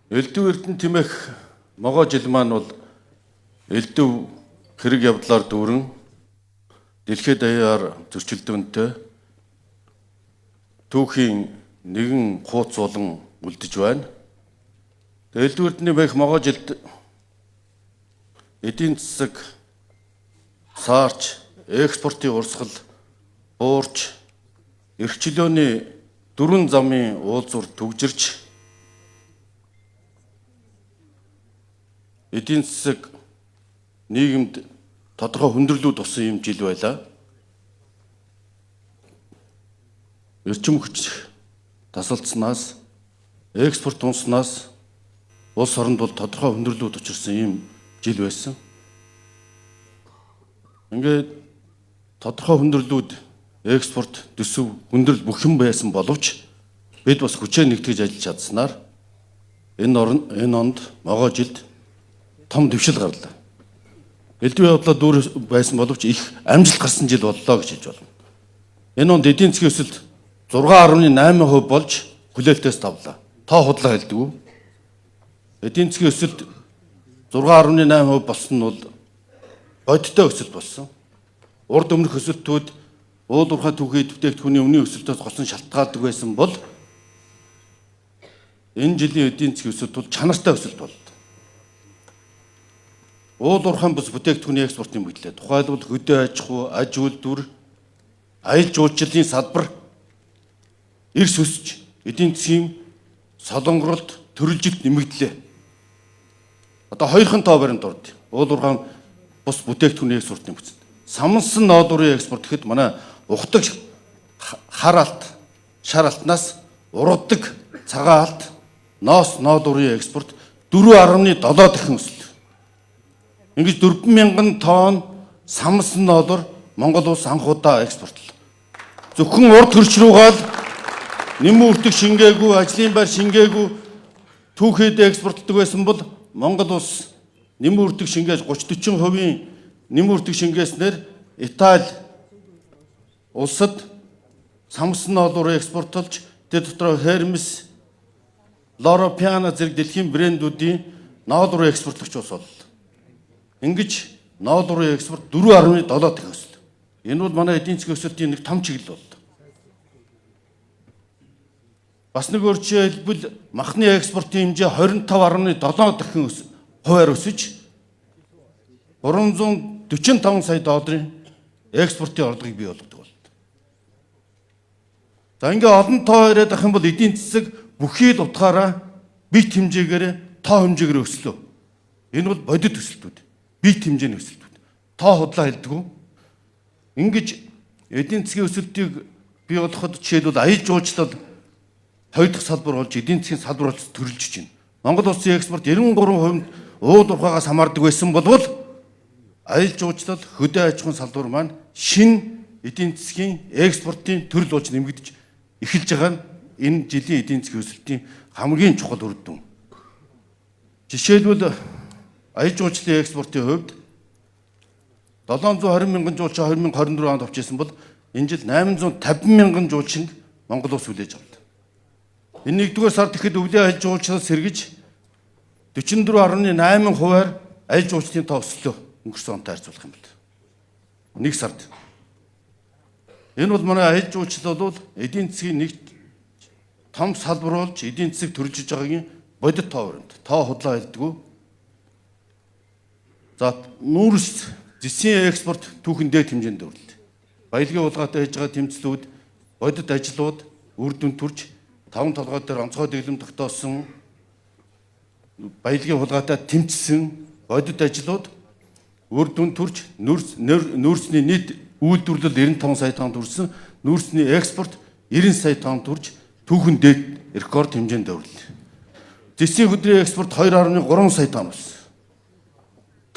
Элдв Эрдэнэ Тэмэх могой жил маань бол элдв хэрэг явдлаар дүүрэн дэлхийд даяар зөрчилдөөнтэй түүхийн нэгэн хууц болон үлдэж байна. Элдв Эрдэнэ Тэмэх могой жилд эдийн засаг саарч, экспортын урсгал буурч, эрх чөлөөний дөрвөн замын уулзвар түгжирч, эдийн засаг нийгэмд тодорхой хүндрэлүүд тусан юм жил байлаа. Эрчим хүч тасалдсанаас, экспорт унснаас улс оронд бол тодорхой хүндрэлүүд учирсан юм жил байсан. Ингээд тодорхой хүндрэлүүд, экспорт, төсөв, хүндрэл бүх юм байсан боловч бид бас хүчээ нэгтгэж ажиллаж чадсанаар энэ орон энэ онд могой жилд том дэвшил гарлаа. Элдв явдлаа дүүр байсан боловч их амжилт гарсан жил боллоо гэж хэлж болно. Энэ онд эдийн засгийн өсөлт 6.8% болж хүлээлтээс давлаа. Тоо худлаа хэлдэг үү? Эдийн засгийн өсөлт 6.8% болсон нь бол бодиттой өсөлт болсон. Урд өмнөх өсөлтүүд уул уурхай түүхий бүтээгдэхүүний үнийн өсөлтөөс госон шалтгаалдаг байсан бол энэ жилийн эдийн засгийн өсөлт бол чанартай өсөлт боллоо. Уул уурхайн бус бүтээгдэхүүний экспорт нэмэгдлээ. Тухайлбал хөдөө аж ахуй, аж үйлдвэр, аялал жуулчлалын салбар эрс өсөж, эдийн засгийн солонгоролт, төрөлжилт нэмэгдлээ. Одоо хоёрхан тоо баримт орд. Уул уурхайн бус бүтээгдэхүүний экспорт нэмэгдсэн. Самнасан ноолуурын экспорт гэхэд манай ухдаг хар алт, шар алтнаас ургадаг цагаан алт, ноос ноолуурын экспорт 4.7 дахин өслөө. Ингэж 4000 тонн самсан ноолуур Монгол улс анх удаа экспортлоо. Зөвхөн урд хөрч рүүгаал нэмэн үртэг шингээгүй, ажлын байр шингээгүй түүхэд экспортлдог байсан бол Монгол улс нэмэн үртэг шингээж 30 40% нэмэн үртэг шингээснээр Итали улсад самсан ноолуур экспортлж, тэр дотроо Hermes, Loro Piana зэрэг дэлхийн брэндүүдийн ноолуур экспортлогч улс боллоо. Ингэж ноолуурын экспорт 4.7 дахин өслөө. Энэ бол манай эдийн засгийн өсөлтийн нэг том чиглэл боллоо. Бас нэг өөр жишээлбэл махны экспортын хэмжээ 25.7 дахин хувиар өсөж 345 сая долларын экспортын орлогыг бий болгодог боллоо. За ингээ олон тоо яриад ах юм бол эдийн засаг бүхий л утгаараа бит хэмжээгээр тоо хэмжээгээр өслөө. Энэ бол бодит өсөлтүүд. Бит хэмжээний өсөлтүүд. Тоо худлаа хэлдэг үү? Ингэж эдийн засгийн өсөлтийг бий болгоход жишээлбэл аялал жуулчлал хоёр дахь салбар болж эдийн засгийн салбар болж төрөлжиж байна. Монгол улсын экспорт 93% уул уурхаагаас хамаардаг байсан болвол аялал жуулчлал, хөдөө аж ахуйн салбар маань шинэ эдийн засгийн экспортын төрөл болж нэмэгдэж эхэлж байгаа нь энэ жилийн эдийн засгийн өсөлтийн хамгийн чухал үр дүн. Жишээлбэл аялал жуулчлалын экспортын хувьд 720 мянган жуулчин 2024 онд авч ирсэн бол энэ жил 850 мянган жуулчин Монгол улс хүлээж авлаа. Энэ нэгдүгээр сард тэгэхэд өвлийн аялал жуулчлал сэргэж 44.8 хувиар аялал жуулчлалын тоо өслөө өнгөрсөн онтой харьцуулах юм бол. Нэг сард. Энэ бол манай аялал жуулчлал бол эдийн засгийн нэг том салбар болж эдийн засаг төржиж байгаагийн бодит тоо баримт. Тоо худлаа хэлдэггүй. За нүүрс зэсийн экспорт түүхэн дээд хэмжээнд өрлөө. Баялагын хулгайтай хийж байгаа тэмцлүүд, бодит ажлууд үр дүн төрж таван толгой дээр онцгой дэглэм тогтоосон, баялагын хулгайтай тэмцсэн бодит ажлууд үр дүн төрж нүүрсний нийт үйлдвэрлэл 95 сая тонн төрсөн, нүүрсний экспорт 90 сая тонн төрж түүхэн дээд рекорд хэмжээнд өрлөө. Зэсийн хөдрийн экспорт 2.3 сая тонн болсон.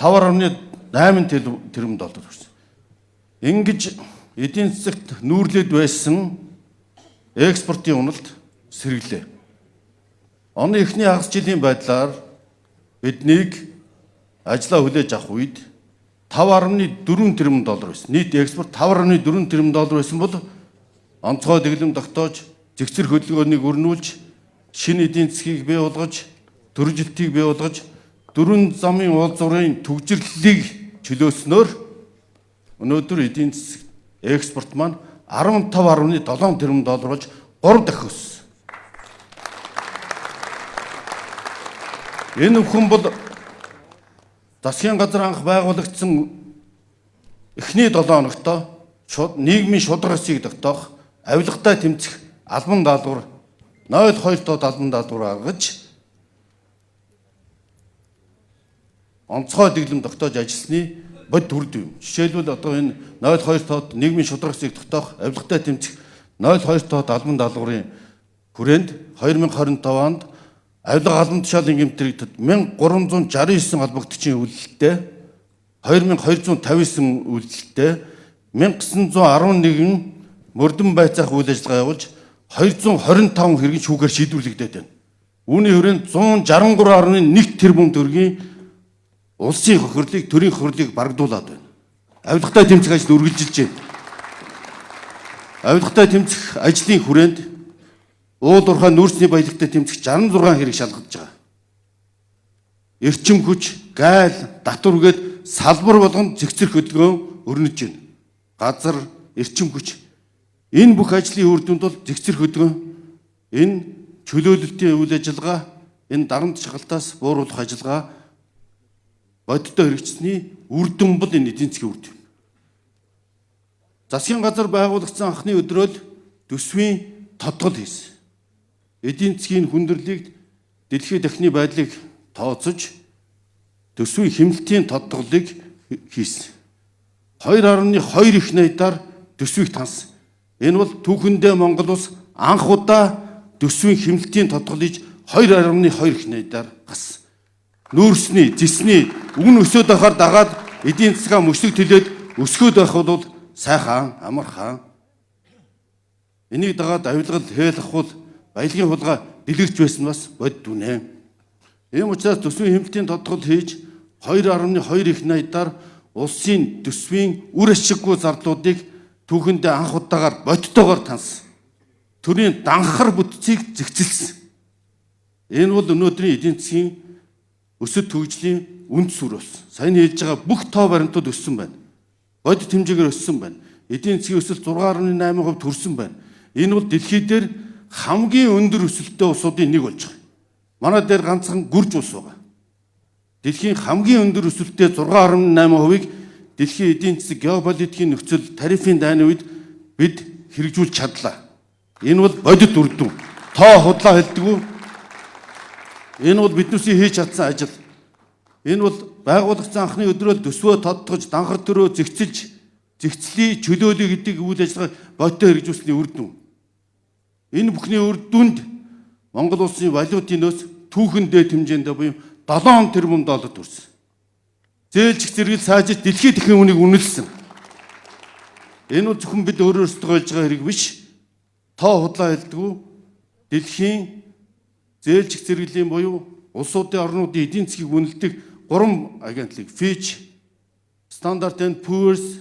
5.8 тэрбум доллар хүрсэн. Ингэж эдийн засагт нүүрлээд байсан экспортын уналт сэргэлээ. Оны эхний хагас жилийн байдлаар биднийг ажлаа хүлээж авах үед 5.4 тэрбум доллар байсан. Нийт экспорт 5.4 тэрбум доллар байсан бол онцгой дэглэм тогтоож, зэгцэр хөдөлгөөнийг өрнүүлж, шинэ эдийн засгийг бий болгож Дөрвөлжлөлтийг бий болгож дөрвөн замын уулзврын түгжирлэлийг чөлөөснөөр өнөөдөр эдийн засаг экспорт маань 15.7 тэрбум доллар болж 3 дахин өссөн. Энэ бүхэн бол засгийн газар анх байгуулагдсан эхний 7 хоногт нийгмийн шударга ёсыг тогтоох, авилгатай тэмцэх албан даалгавар 0.2 тод албан даалгавар гаргаж онцгой дэглэм тогтоож ажилласны бодит үр дүн юм. Жишээлбэл одоо энэ 0.2 тод нийгмийн шударга ёсыг тогтоох, авилгатай тэмцэх 0.2 тод албан даалгаврын хүрээнд 2025 онд авилга албан тушаалын гэмтрэгдэд 1369 холбогдчийн үйлдэлтэй, 2259 үйлдэлтэй, 1911 мөрдөн байцаах үйл ажиллагаа явуулж 225 хэргийн шүүхээр шийдвэрлэгдээд байна. Үүний хүрээнд 163.1 тэрбум төгрөгийн улсын хохирлыг, төрийн хохирлыг барагдуулаад байна. Авилгатай тэмцэх ажил үргэлжилж байна. Авилгатай тэмцэх ажлын хүрээнд уул уурхай нүүрсний баялагтай тэмцэх 66 хэрэг шалгагдж байгаа. Эрчим хүч, гайл, татвар гээд салбар болгонд зэгцэр хөдөлгөөн өрнөж байна. Газар, эрчим хүч. Энэ бүх ажлын үр дүнд бол зэгцэр хөдөлгөөн, энэ чөлөөлөлтийн үйл ажиллагаа, энэ дарамт шахалтаас бууруулах ажиллагаа бодиттой хэрэгжсэний үр дүн бол энэ эдийн засгийн үр дүн. Засгийн газар байгуулагдсан анхны өдрөө л төсвийн тодгол хийсэн. Эдийн засгийн хүндрэлийг, дэлхийд дахны байдлыг тооцож төсвийн хэмнэлтийн тодголыг хийсэн. 2.2 их найдаар төсвийг тансан. Энэ бол түүхэндээ Монгол улс анх удаа төсвийн хэмнэлтийн тодгол хийж 2.2 их найдаар гасан. Нүүрсний, зэсний үн өсөөд байхаар дагаад эдийн засгаа мөшлөг төлөөд өсгөөд байх бол сайхан, амархан. Энийг дагаад авилгал, хээл ахуул, баялагын хулгай дэлгэрч байсан бас бодит үнэ. Ийм учраас төсвийн хэмнэлтийн тодгол хийж 2.2 их найдаар улсын төсвийн үр ашиггүй зардлуудыг түүхэндээ анх удаагаар бодтойгоор тансан. Төрийн данхар бүтцийг зэгцэлсэн. Энэ бол өнөөдрийн эдийн засгийн өсөлт хөгжлийн үнд сүр болсон. Сайн хэлж байгаа бүх тоо баримтууд өссөн байна. Бодит хэмжээгээр өссөн байна. Эдийн засгийн өсөлт 6.8% төрсөн байна. Энэ бол дэлхий дээр хамгийн өндөр өсөлттэй улсуудын нэг болж байгаа. Манай дээр ганцхан гүрж улс байгаа. Дэлхийн хамгийн өндөр өсөлттэй 6.8%-ыг дэлхийн эдийн засаг, геополитикийн нөхцөл, тарифын дайны үед бид хэрэгжүүлж чадлаа. Энэ бол бодит үр дүн. Тоо худлаа хэлдэггүй. Энэ бол биднээсээ хийж чадсан ажил. Энэ бол байгуулагдсан анхны өдрөө төсвөө тодтогч, данхар төрөө зэгцэлж, зэгцлий, чөлөөлөе гэдэг үйл ажиллагаа бодиттой хэрэгжүүлсэний үр дүн. Энэ бүхний үр дүнд Монгол улсын валютын нөөц түүхэн дээд хэмжээндээ буюу 7 тэрбум доллар төрсөн. Зээлжих зэрэгэл сайжиж дэлхийд дахин үнийг үнэлсэн. Энэ бол зөвхөн бид өөр өөрсдөө хэлж байгаа хэрэг биш. Тоо худлаа хэлдэггүй. Дэлхийн зээлжих зэрэглэлийн буюу улсуудын орнуудын эдийн засгийг үнэлдэг гурван агентлаг Fitch, Standard and Poor's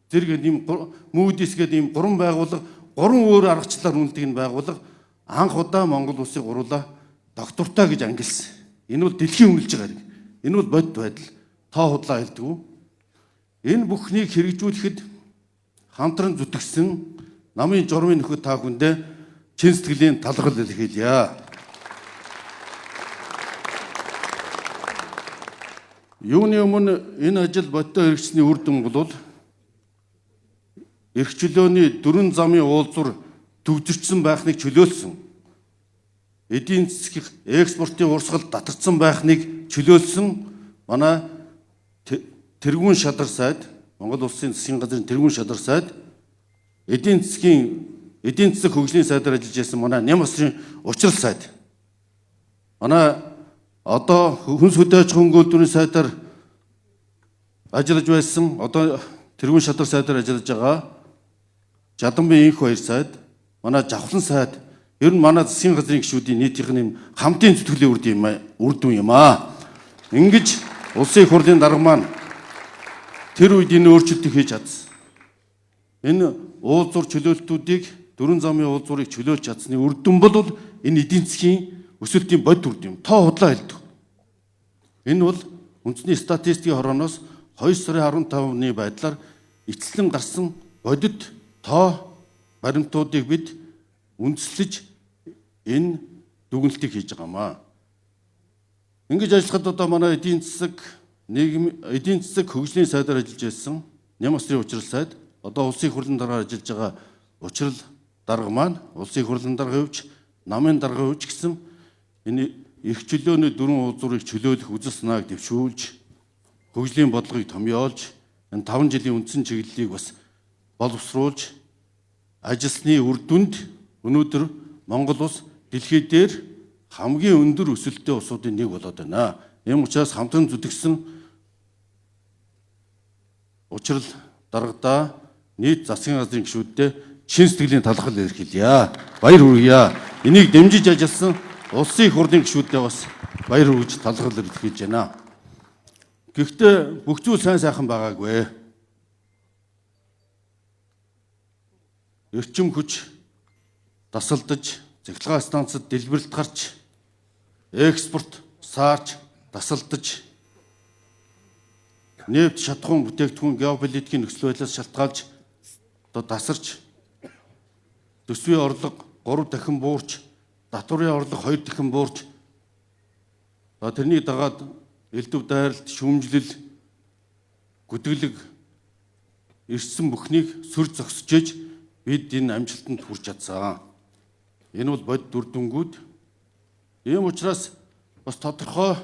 зэрэг ийм Moody's гэдэг ийм гурван байгууллага гурван өөр аргачлалаар үнэлдэг энэ байгууллага анх удаа Монгол улсыг гуруулаа доктортой гэж ангилсан. Энэ бол дэлхийн үнэлж байгаа хэрэг. Энэ бол бодит байдал. Тоо худлаа хэлдэггүй. Энэ бүхнийг хэрэгжүүлэхэд хамтран зүтгэсэн намын журмын нөхөд та бүхэндээ чин сэтгэлийн талархал илэрхийлье. Юуны өмнө энэ ажил бодиттой хэрэгжсэний үр дүн бол эрх чөлөөний дөрвөн замын уулзвар төгжирчсэн байхныг чөлөөлсөн. Эдийн засгийн экспортын урсгал татарцсан байхныг чөлөөлсөн манай тэргүүн шадар сайд, Монгол Улсын засгийн газрын тэргүүн шадар сайд, эдийн засаг хөгжлийн сайдаар ажиллаж байсан манай Нямбасрын учрал сайд. Манай одоо хүнс хөдөө аж ахуйн үйлдвэрийн сайдаар ажиллаж байсан, одоо тэргүүн шадар сайдаар ажиллаж байгаа Жаданбын инх баяр сайд, манай Жавхлан сайд, ер нь манай засгийн газрын гишүүдийн нийтийнх нь юм хамтын зүтгэлийн үр дүн юм аа. Ингэж улсын их хурлын дарга маань тэр үед энэ өөрчлөлтийг хийж чадсан. Энэ уулзвар чөлөөлтүүдийг дөрвөн замын уулзварыг чөлөөлж чадсны үр дүн бол энэ эдийн засгийн өсөлтийн бодит үр дүн юм. Тоо худлаа хэлдэг. Энэ бол үндэсний статистикийн хорооноос 2 сарын 15-ны байдлаар эцэслэн гарсан бодит тоо баримтуудыг бид үндэслэж энэ дүгнэлтийг хийж байгаа юм аа. Ингэж ажиллахад одоо манай эдийн засаг нийгэм эдийн засаг хөгжлийн сайдаар ажиллаж байсан Нямасрын учрал сайд, одоо улсын их хурлын даргаар ажиллаж байгаа учрал дарга маань улсын их хурлын дарга хөвч, намын дарга хөвч гэсэн энэ эрх чөлөөний дөрвөн уулзуурыг чөлөөлөх үзэл санааг дэвшүүлж, хөгжлийн бодлогыг томьёолж, энэ 5 жилийн үндсэн чиглэлийг бас боловсруулж ажилласны үр дүнд өнөөдөр Монгол улс дэлхий дээр хамгийн өндөр өсөлттэй улсуудын нэг болоод байна. Ийм учраас хамтран зүтгэсэн учрал даргадаа нийт засгийн газрын гишүүддээ чин сэтгэлийн талархал илэрхийлье. Баяр хүргье. Энийг дэмжиж ажилласан улсын их хурлын гишүүддээ бас баяр хүргэж талархал илэрхийлж байна. Гэхдээ бүх зүйл сайн сайхан байгаагүй. Эрчим хүч дасалдаж, цахилгаан станцад дэлбэрэлт гарч, экспорт саарч, дасалдаж, нефть шатахуун бүтээгдэхүүн геополитикийн нөхцөл байдлаас шалтгаалж одоо тасарч, төсвийн орлого 3 дахин буурч, татварын орлого 2 дахин буурч, за тэрнийг дагаад элдв дайралт, шүүмжлэл, гүтгэлэг ирсэн бүхнийг сүр зогсож бид энэ амжилтанд хүрч чадсан. Энэ бол бодит үр дүнгууд. Ийм учраас бас тодорхой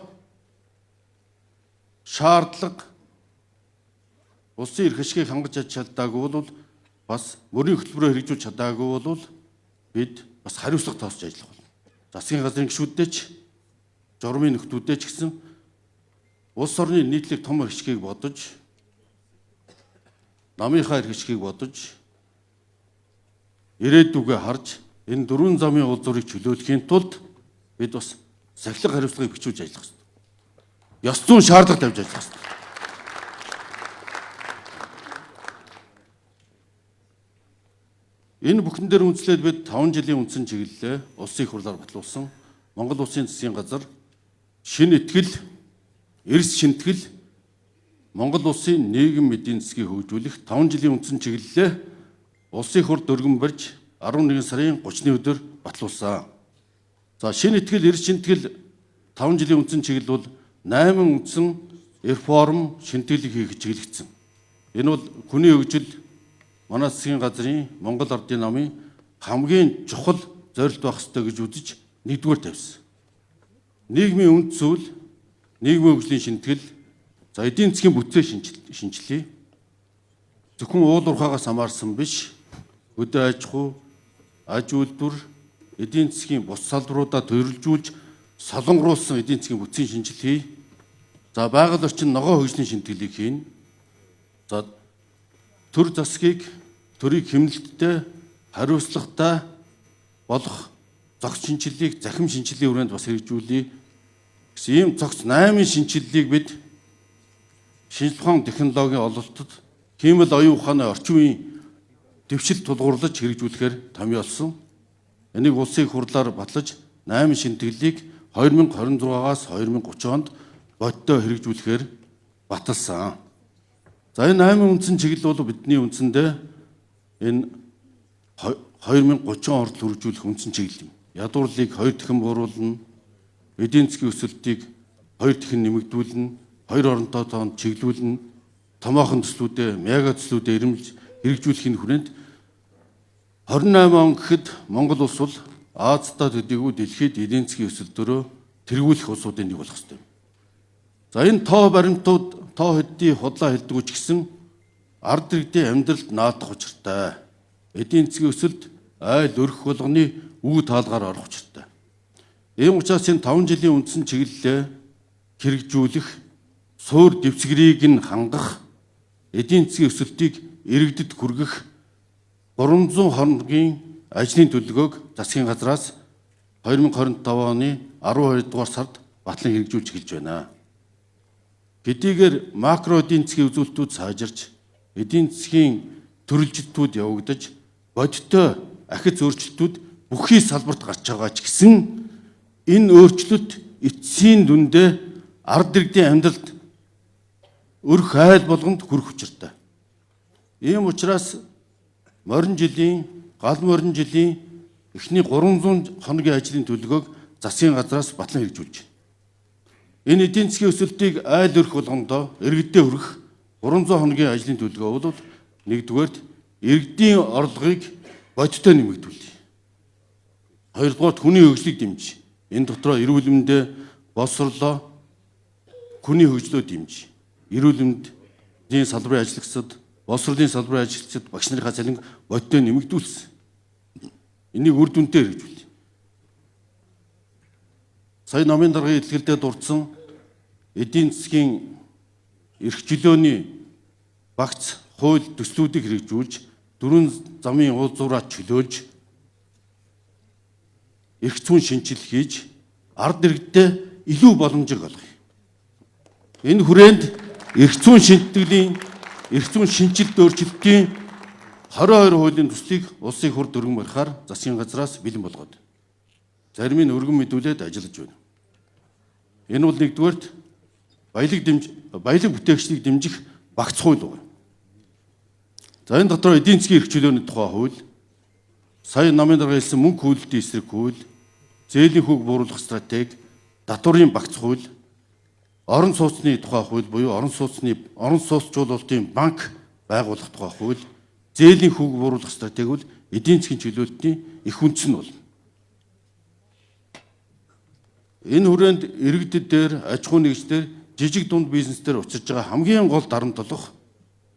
шаардлага улсын эрх ашгийг хангаж чаддаагүй бол бас мөрийн хөтөлбөрөөр хэрэгжүүлж чадаагүй бол бид бас хариуцлага тоосч ажиллах болно. Засгийн газрын гишүүддээ ч, журмын нөхдүүддээ ч гэсэн улс орны нийтлэг том эрх ашгийг бодож, намынхаа эрх ашгийг бодож, ирээдүгээ харж энэ дөрвөн замын уулзуурыг чөлөөлөхийн тулд бид бас сахилга хариуцлагыг бичүүлж ажиллах ёстой. Ёс зүйн шаардлага тавьж ажиллах ёстой. Энэ бүхэн дээр үндэслээд бид 5 жилийн үндсэн чиглэлээ улсын их хурлаар батлуулсан. Монгол Улсын засгийн газар шинэ итгэл, эрс шинэтгэл Монгол Улсын нийгэм эдийн засгийг хөгжүүлэх 5 жилийн үндсэн чиглэлээ улсын их хурл дөргөн барьж 11 сарын 30-ны өдөр батлуулсан. За шинэ итгэл, эрс шинэтгэл 5 жилийн үндсэн чиглэл бол 8 үндсэн реформ шинэтгэлийг хийх чиглэгдсэн. Энэ бол хүний хөгжил манай засгийн газрын Монгол Ардын намын хамгийн чухал зорилт байх ёстой гэж үзэж нэгдүгээр тавьсан. Нийгмийн үнд зүйл, нийгмийн хөгжлийн шинэтгэл, за эдийн засгийн бүтцээ шинчлэе. Зөвхөн уул уурхаагаас хамаарсан биш, хөдөө аж ахуй, аж үйлдвэр, эдийн засгийн бус салбаруудаа төрөлжүүлж солонгоруулсан эдийн засгийн бүтцийн шинжил хий. За байгаль орчин ногоо хөгжлийн шинэтгэлийг хийнэ. За төр засгийг төрийг хэмнэлттэй, хариуцлагатай болох зохис шинэчлэлийг захим шинэчлэлийн хүрээнд бас хэрэгжүүлье гэсэн ийм зохис 8 шинэчлэлийг бид шинжлэх ухаан технологийн ололтод хиймэл оюун ухааны орчин үеийн дэвшил тулгуурлаж хэрэгжүүлэхээр томьёолсон. Энийг улсын их хурлаар батлаж 8 шинэтгэлийг 2026-аас 2030 онд бодиттой хэрэгжүүлэхээр баталсан. За энэ 8 үндсэн чиглэл бол бидний үндсэндээ энэ 2030 он хүртэл хэрэгжүүлэх үндсэн чиглэл юм. Ядуурлыг 2 дахин бууруулна, эдийн засгийн өсөлтийг 2 дахин нэмэгдүүлнэ, 2 оронтой тоонд чиглүүлнэ, томоохон төслүүдээ, мега төслүүдээ ирэмлж хэрэгжүүлэхийн хүрээнд 28 он гэхэд Монгол улс бол Азидаа төдийгүй дэлхийд эдийн засгийн өсөлтөөрөө тэргүүлэх улсуудын нэг болох ёстой. За энэ тоо баримтууд тоо хэдий худлаа хэлдэггүй ч гэсэн ард иргэдийн амьдралд наадах учиртай. Эдийн засгийн өсөлт айл өрх болгоны үе таалгаар орох учиртай. Ийм учраас энэ 5 жилийн үндсэн чиглэлээ хэрэгжүүлэх, суур дэвсгэрийг нь хангах, эдийн засгийн өсөлтийг иргэдэд хүргэх 300 хоногийн ажлын төлөвлөгөөг засгийн газраас 2025 оны 12 дугаар сард батлан хэрэгжүүлж эхэлж байна. Хэдийгээр макро эдийн засгийн үзүүлэлтүүд сайжирч, эдийн засгийн төрөлжилтүүд явагдаж, бодиттой ахиц өөрчлөлтүүд бүхий салбарт гарч байгаа ч гэсэн Энэ өөрчлөлт эцсийн дүндээ ард иргэдийн амьдралд өрх айл болгонд хүрэх учиртай. Ийм учраас морин жилийн, гал морин жилийн эхний 300 хоногийн ажлын төлөвлөгөөг засгийн газраас батлан хэрэгжүүлж байна. Энэ эдийн засгийн өсөлтийг айл өрх болгондоо иргэдэд хүрэх 300 хоногийн ажлын төлөвлөгөө бол нэгдүгээрт иргэдийн орлогыг бодиттой нэмэгдүүлнэ. Хоёрдугаарт хүний хөгжлийг дэмжиж, энэ дотроо эрүүл мэндээ боловсрлоо хүний хөгжлөө дэмжиж, эрүүл мэндийн салбарын ажиллагчид, боловсролын салбарын ажиллагчид багш нарынхаа цалинг бодиттой нэмэгдүүлсэн. Энийг үр дүнтэй хэрэгжүүлнэ. Сая намын даргын ихтгэлдээ дурдсан эдийн засгийн эрх чөлөөний багц хууль төслүүдийг хэрэгжүүлж, дөрвөн замын уулзуураа чөлөөлж, эрх зүйн шинжил хийж, ард иргэдэд илүү боломжийг олгоё. Энэ хүрээнд эрх зүйн шинтгэлийн, эрх зүйн шинжилт өөрчлөлтийн 22 хуулийн төслийг улсын их хурл өргөн барихаар засгийн газраас бэлэн болгоод зарим нь өргөн мэдүүлээд ажиллаж байна. Энэ бол нэгдүгээрт баялаг бүтээгчдийг дэмжих багц хууль байна. За энэ дотор эдийн засгийн эрх чөлөөний тухай хууль, сая намын дарга хэлсэн мөнгө хөлөлтийн эсрэг хууль, зээлийн хүүг бууруулах стратеги, татварын багц хууль, орон сууцны тухай хууль буюу орон сууцны орон сууцжуулалтын банк байгуулах тухай хууль, зээлийн хүүг бууруулах стратеги бол эдийн засгийн чөлөөлтийн их үндэс нь болно. Энэ хүрээнд иргэдэд дээр, аж ахуйн нэгжлэр, жижиг дунд бизнес дээр учирч байгаа хамгийн гол дарамт болох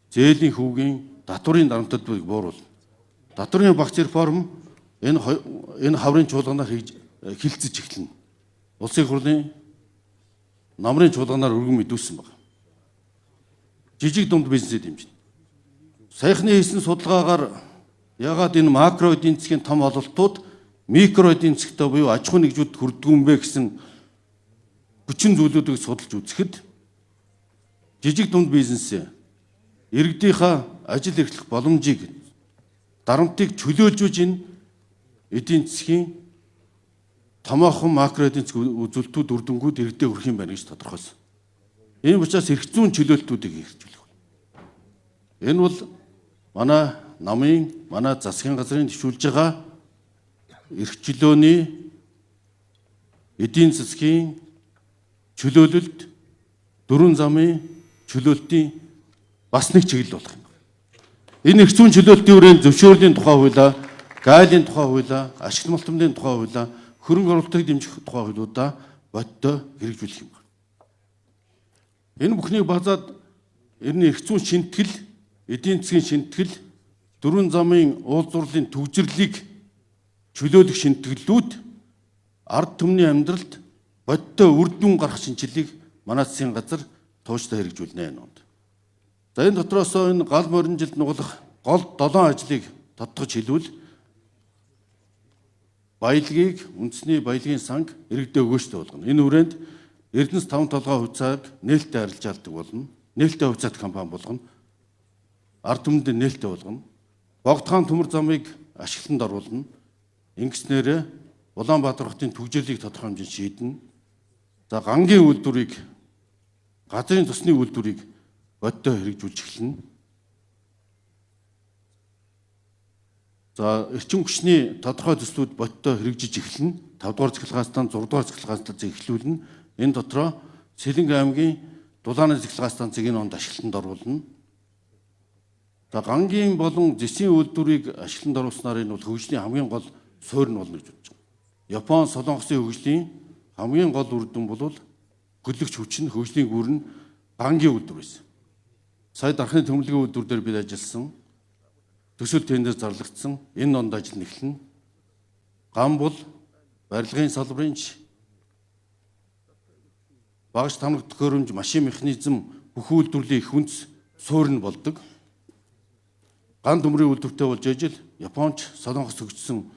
зээлийн хүүгийн татварын дарамтыг бууруулна. Татварын багц реформ энэ хаврын чуулганаар хилцэж эхэлнэ. Улсын их хурлын намрын чуулганаар өргөн мэдүүлсэн байна. Жижиг дунд бизнесээ дэмжинэ. Саяхны хийсэн судалгаагаар ягаад энэ макро эдийн засгийн том ололтууд микро эдийн засгтай буюу аж ахуйн нэгжүүдэд хүрдэггүй юм бэ гэсэн хүчин зүйлүүдийг судалж үзэхэд жижиг дунд бизнес иргэдийнхаа ажил эрхлэх боломжийг дарамтыг чөлөөлжүүж энэ эдийн засгийн томоохон макро эдийн засгийн үзүүлэлтүүд үр дүнгууд иргэдэд хүрэх юм байна гэж тодорхойлсон. Ийм учраас эрх зүйн чөлөөлтүүдийг хэрэгжүүлэх. Энэ бол манай намын, манай засгийн газрын төвшүүлж байгаа эрх чөлөөний эдийн засгийн чөлөөлөлт, дөрвөн замын чөлөөлтийн бас нэг чиглэл болох юм. Энэ эрх зүйн чөлөөлтийн хүрээнд зөвшөөрлийн тухай хуулиа, гайлын тухай хуулиа, ашиг малтамдын тухай хуулиа, хөрөнгө оруулалтыг дэмжих тухай хуулиудаа бодиттой хэрэгжүүлэх юм. Энэ бүхнийг базаад энэ эрх зүйн шинтгэл, эдийн засгийн шинтгэл, дөрвөн замын уулзуурлын төгжрлийг чөлөөлөх шинтгэлүүд ард түмний амьдралд бодиттой үр дүн гаргах шинжилгээг манай засгийн газар тууштай хэрэгжүүлнэ энэ онд. За энэ дотроос энэ гал морин жилд нугалах гол 7 ажлыг тодтогч хэлбэл баялагийг үндэсний баялагын санг иргэдээ өгөөжтэй болгоно. Энэ хүрээнд Эрдэнэс 5 толгой хувьцааг нээлттэй арилжаалдаг болно. Нээлттэй хувьцаат компани болгоно. Ард түмэнд нээлттэй болгоно. Богдхан төмөр замыг ашиглалтанд оруулна. Ингэснээрээ Улаанбаатар хотын түгжрэлийг тодорхой хэмжээнд шийднэ. За гангийн үйлдвэрийг, газрын цусны үйлдвэрийг бодиттой хэрэгжүүлж эхэлнэ. За эрчим хүчний тодорхой төслүүд бодиттой хэрэгжиж эхэлнэ. 5 дугаар цахилгаан станц, 6 дугаар цахилгаан станцыг эхлүүлнэ. Энэ дотроо Сэлэнг аймгийн Дулааны цахилгаан станцыг энэ онд ашиглалтанд оруулна. За гангийн болон зэсийн үйлдвэрийг ашиглалтанд оруулснаар энэ бол хөгжлийн хамгийн гол суурь нь болно гэж бодож байгаа. Япон, Солонгосын хөгжлийн хамгийн гол үр дүн бол хөдлөгч хүч нь, хөгжлийн гүр нь гангийн үйлдвэр байсан. Сая дархны төмөрлөгийн үйлдвэр дээр бид ажилласан. Төсөл тендер зарлагдсан. Энэ онд ажил нь эхэлнэ. Ган бол барилгын салбарын багш тамга төхөөрөмж, машин механизм бүх үйлдвэрлэлийн их үндэс суурь нь болдог. Ган төмрийн үйлдвэртэй болж ижил Японч, Солонгос хөгжсөн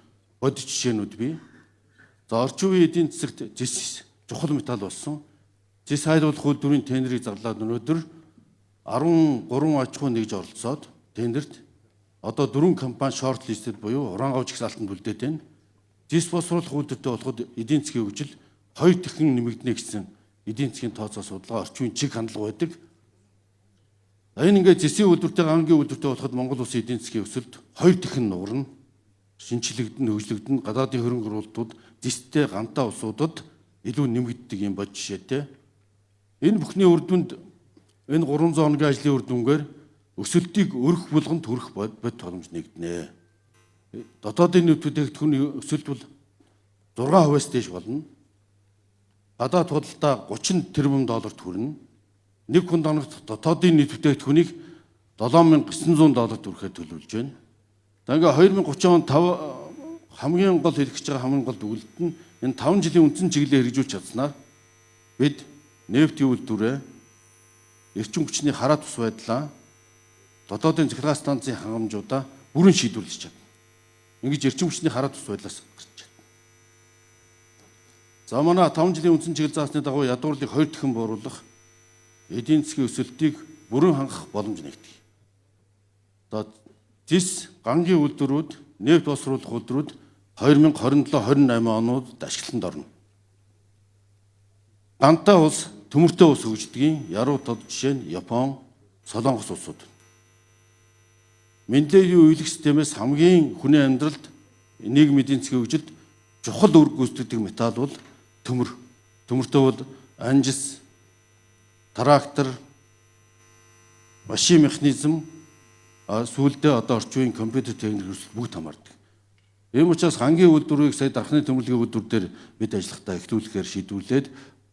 бодит жишээнүүд бий. За орчин үеийн эдийн засагт зэс чухал металл болсон. Зэс хайлуулах үйлдвэрийн тендерийг зарлаад өнөөдөр 13 аж ахуй нэгж оролцоод тендерт одоо 4 компани short listed буюу хураан говь жагсаалтанд үлдээд байна. Зэс боловсруулах үйлдвэртэй болоход эдийн засгийн хөгжил 2 дахин нэмэгдэнэ гэсэн эдийн засгийн тооцоо судалгаа, орчин үеийн чиг хандлага байдаг. Энэ ингээд зэсийн үйлдвэртэй, гангийн үйлдвэртэй болоход Монгол улсын эдийн засгийн өсөлт 2 дахин нугарна, шинчлэгдэн, хөгжлөгдөн, гадаадын хөрөнгө оруулалтууд зэстэй гантай улсуудад илүү нэмэгддэг юм бод жишээтэй. Энэ бүхний үр дүнд, энэ 300 хоногийн ажлын үр дүнгээр өсөлтийг өрх булганд хүрэх бодит боломж нэгднэ. Дотоодын нийт бүтээгдэхүүний өсөлт бол 6%-аас дээш болно. Гадаад худалдаа 30 тэрбум долларт хүрнэ. Нэг хүн хоногт дотоодын нийт бүтээгдэхүүнийг 7900 долларт хүрэхээр төлөвлөж байна. За, ингээ 2030 онд хамгийн гол хэлэх гэж байгаа хамгийн гол дүгнэлт нь энэ 5 жилийн үндсэн чиглэлээ хэрэгжүүлж чадсанаар бид нефтийн үйлдвэрээ, эрчим хүчний хараа тус байдлаа, дотоодын цахилгаан станцын хангамжуудаа бүрэн шийдвэрлэж чадна. Ингэж эрчим хүчний хараа тус байдлаас гарч чадна. За, манай 5 жилийн үндсэн чиглэл заасны дагуу ядуурлыг 2 дахин бууруулах, эдийн засгийн өсөлтийг бүрэн хангах боломж нэгдэх. За, зэс гангийн үйлдвэрүүд, нефть боловсруулах үйлдвэрүүд 2027 28 онууд ашиглалтанд орно. Гантай улс, төмөртэй улс хөгждгийн яруу тод жишээ нь Япон, Солонгос улсууд. Менделеевийн үеийн системээс хамгийн хүний амьдралд, нийгэм эдийн засгийн хөгжилд чухал үүрэг гүйцэтгэдэг металл бол төмөр. Төмөртэй бол анжис, трактор, машин механизм, сүүлдээ одоо орчин үеийн компьютер техник хэрэгсэл бүгд хамаардаг. Ийм учраас гангийн үйлдвэрийг сая дархны төмөрлөгийн үйлдвэр дээр бид ажиллахдаа эхлүүлэхээр шийдвэрлээд,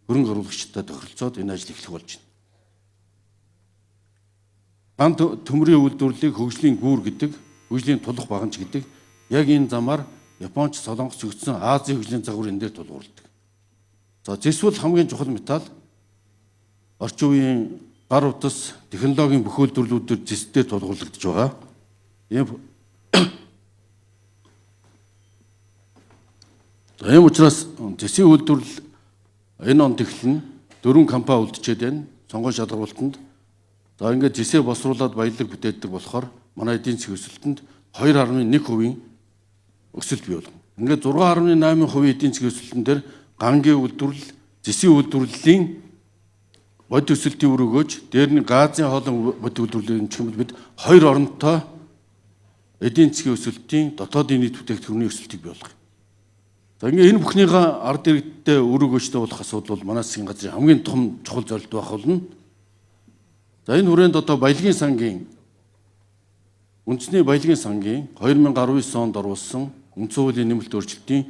хөрөнгө оруулагчтай тохиролцоод энэ ажил эхлэх болж байна. Ган төмрийн үйлдвэрлэлийг хөгжлийн гүүр гэдэг, хөгжлийн тулах баганч гэдэг. Яг энэ замаар Японч, Солонгос хөгжсөн Азийн хөгжлийн загвар энэ дээр тулгуурладаг. За, зэс бол хамгийн чухал металл. Орчин үеийн гар утас, технологийн бүх үйлдвэрлэлүүд зэс дээр тулгуурлагдаж байгаа. Ийм учраас зэсийн үйлдвэрлэл энэ онд эхэлнэ. 4 компани үлдчихэд байна. Сонгон шалгаруултанд. За, ингээд зэсээ боловсруулад баялаг бүтээдэг болохоор манай эдийн засгийн өсөлтөнд 2.1% өсөлт бий болно. Ингээд 6.8% эдийн засгийн өсөлтөн дээр гангийн үйлдвэрлэл, зэсийн үйлдвэрлэлийн бодит өсөлтийн үр өгөөж, дээр нь газын хоолон бодит үйлдвэрлэлийн юм бол бид хоёр оронтой эдийн засгийн өсөлтийн, дотоодын нийт бүтээгдэхүүний өсөлтийг бий болгох. За, ингээ энэ бүхнийгээ ард иргэдтэй үр өгөөжтэй болох асуудал бол манай засгийн газрын хамгийн том чухал зорилт байх болно. За, энэ хүрээнд одоо баялагын сангийн, үндэсний баялагын сангийн 2019 онд оруулсан үндсэн хуулийн нэмэлт өөрчлөлтийн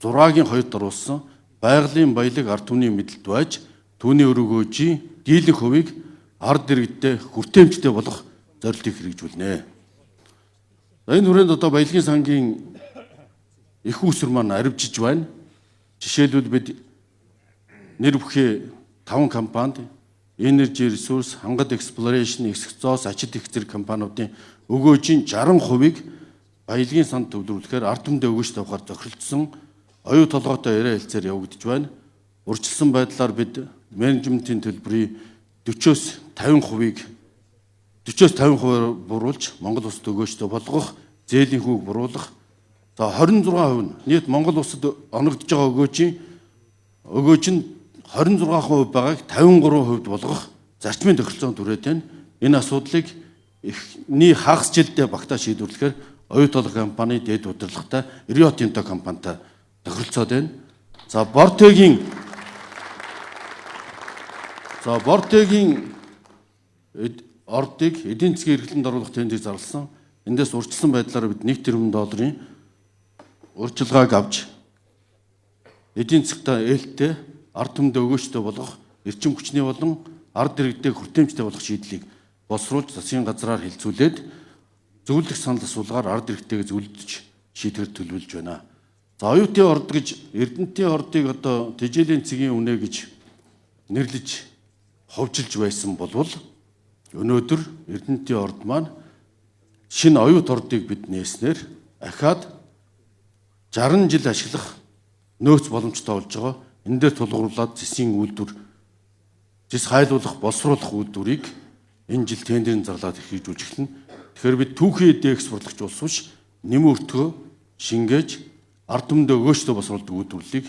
6-гийн 2-д оруулсан байгалийн баялаг ард түмний мэдэлд байж, түүний үр өгөөжийн дийлэнх хувийг ард иргэдтэй хүртээмжтэй болгох зорилтыг хэрэгжүүлнэ. За, энэ хүрээнд одоо баялагын сангийн их үүсвэр маань аривжиж байна. Жишээлбэл, бид нэр бүхий 5 компанид, Energy Resource, Хангад Exploration, Эсэх зоос, Ачид их зэрэг компаниудын өгөөжийн 60%-ийг баялагын санд төвлөрүүлэхээр, ард түмэндээ өгөөж тавихаар зохиролцсон, оюу толгойтой яриа хэлцээр явагдаж байна. Урьдчилсан байдлаар бид менежментийн төлбөрийн 40-оос 50%-ийг 40-оос 50% буруулж Монгол улсад өгөөжтэй болгох, зээлийн хүүг буруулах. За, 26% нь нийт Монгол улсад оногдож байгаа өгөөжийн өгөөж нь 26% байгааг 53% болгох зарчмын тохиролцоонд хүрээд байна. Энэ асуудлыг эхний хагас жилдээ багтаа шийдвэрлэхээр оюу толгой компани дээд удирдлагатай, Rio Tinto компанитай тохиролцоод байна. За, Бортегийн ордыг эдийн засгийн эрхлэлтэнд оруулах тендер зарласан. Эндээс урьдчилсан байдлаар бид 1 тэрбум долларын урьдчилгааг авч эдийн засгтаа ээлтэй, ард түмэндээ өгөөжтэй болгох, эрчим хүчний болон ард иргэдэд хүртээмжтэй болох шийдлийг боловсруулж, засгийн газраар хэлцүүлээд зөвлөх санал асуулгаар ард иргэдэд зөвлөдөж шийтгэр төлөвлөж байна. За, оюутын орд гэж, Эрдэнэтийн ордыг одоо тэжээлийн цэгийн үнэ гэж нэрлэж ховжилж байсан болвол өнөөдөр Эрдэнэтийн орд маань шинэ оюут ордыг бид нээснээр ахаад 60 жил ашиглах нөөц боломжтой болж байгаа. Энэ дээр тулгуурлаад зэсийн үйлдвэр, зэс хайлуулах, боловсруулах үйлдвэрийг энэ жил тендерийн зарлаад хэрэгжүүлж эхэлнэ. Тэгэхээр бид түүхийн эд экспортлогч улс биш, нэм өртгөө шингээж ард түмэндээ өгөөжтэй босруулдаг үйлдвэрлэлийг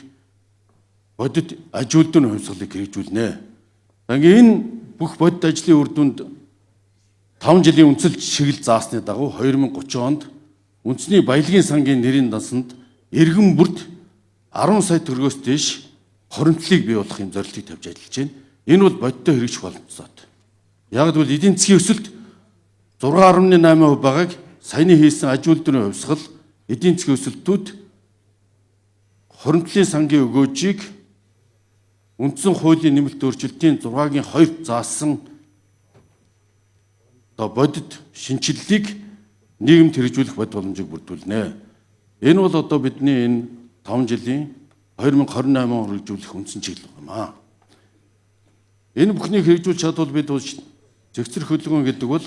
бодит аж үйлдвэрийн хувьсгалыг хэрэгжүүлнэ. Ингээ энэ бүх бодит ажлын үр дүнд 5 жилийн үндсэл чиглэл заасны дагуу 2030 онд үндэсний баялагын сангийн нэрийн дансанд иргэн бүрт 10 сая төгрөгөөс дээш хоримтлалыг бий болгох юм зорилтыг тавьж ажиллаж байна. Энэ бол бодиттой хэрэгжих боломжтой. Яг гэвэл эдийн засгийн өсөлт 6.8% байгааг саяны хийсэн аж үйлдвэрийн хувьсгал эдийн засгийн өсөлтүүд хоримтлалын сангийн өгөөжийг үндсэн хуулийн нэмэлт өөрчлөлтийн 6-гийн 2 заасан одоо бодит шинэчлэлийг нийгэмд хэрэгжүүлэх бодит боломжийг бүрдүүлнэ. Энэ бол одоо бидний энэ 5 жилийн 2028 он хэрэгжүүлэх үндсэн чиглэл юм аа. Энэ бүхнийг хэрэгжүүлж чадвал бид бол зэгцэр хөдөлгөөн гэдэг бол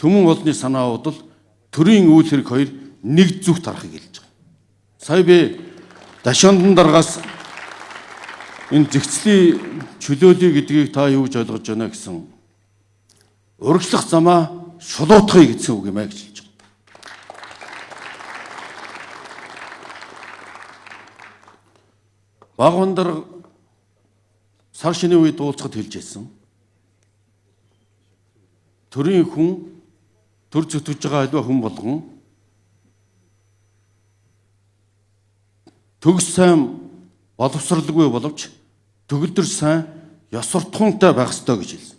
төмөн олны санаа бодол төрийн үйл хэрэг хоёр нэг зүгт харахыг хэлж байгаа. Сая би Дашондан даргаас энэ зэгцлийн чөлөөлөе гэдгийг та юу гэж ойлгож байна гэсэн урагшлах замаа шулуутгая гэсэн үг юм аа гэж хэлж байгаа. Багвандар сар шинийн үед уулзахад хэлж байсан. Төрийн хүн төр зүтгэж байгаа аливаа хүн болгон төгс сайн боловсралгүй боловч төгөлдөр сайн ёс суртахуунтай байх ёстой гэж хэлсэн.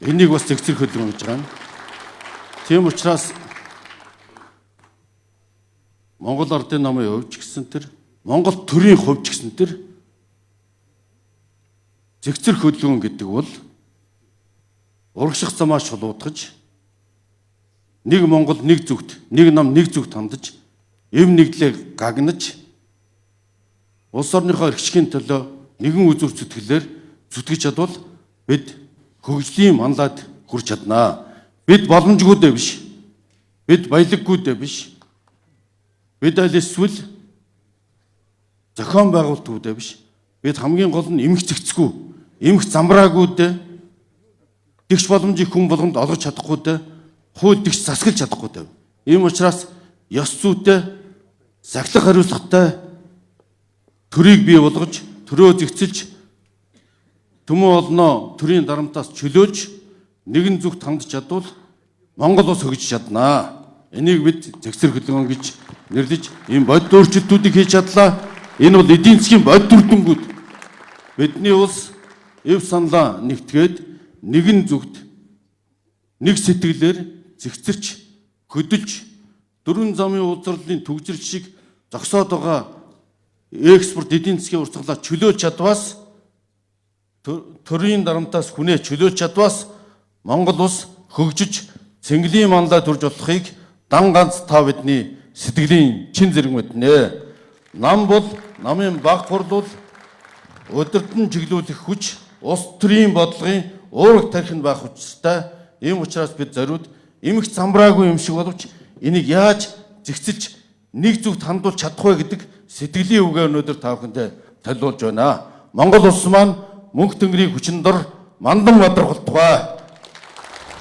Энийг бас зэгцэр хөдөлгөөн гэж байгаа юм. Тийм учраас Монгол Ардын намын хувьд ч гэсэн тэр Монгол төрийн хувьд ч гэсэн тэр зэгцэр хөдөлгөөн гэдэг бол урагших замаа шулуутгаж нэг Монгол нэг зүгт, нэг нам нэг зүгт хандаж эв нэгдлээ гагнаж улс орныхоо эрхчлэгийн төлөө нэгэн үзүүр зүтгэлээр зүтгэж чадвал бид хөгжлийн манлайд хүрч чаднаа. Бид боломжгүйдээ биш. Бид баялаггүйдээ биш. Бид аль эсвэл зохион байгуулалтгүйдээ биш. Бид хамгийн гол нь эмх зэгцгүй, эмх замбраагүйдээ тэгш боломжийг хүн болгонд олгож чадахгүйдээ хууль тэгш засаглаж чадахгүйдээ. Ийм учраас ёс зүйтэй, захилах хариуцлагатай төрийг бий болгож, төрөө зэгцэлж төмөн олноо төрийн дарамтаас чөлөөлж нэгэн зүгт хандж чадвал Монгол улс хөгжиж чаднаа. Энийг бид зэгцэр хөдөлгөөн гэж нэрлэж ийм бодит өөрчлөлтүүдийг хийж чадлаа. Энэ бол эдийн засгийн бодит үр дүнгууд. Бидний улс эв саналаа нэгтгээд нэгэн зүгт нэг сэтгэлээр зэгцэрч хөдөлж дөрвөн замын уулзралын түгжрэл шиг зогсоод байгаа экспорт эдийн засгийн урсгалаа чөлөөлж чадваас төрийн дарамтаас хүнээ чөлөөлж чадваас Монгол улс хөгжиж цэнгэлийн манлай төрж болохыг дан ганц та бидний сэтгэлийн чин зэрэг мэднэ. Нам бол намын баг хурлуул өдөртөн чиглүүлэх хүч улс төрийн бодлогын уураг тархинд байх учиртай. Ийм учраас бид зориуд эмх замбраагүй юм шиг боловч энийг яаж зэгцэлж нэг зүгт хандуулж чадах вэ гэдэг сэтгэлийн үгээ өнөөдөр та бүхэндээ төлөвлөж байна. Монгол улс маань мөнх тэнгэрийн хүчин дор мандан бадрах болтугай.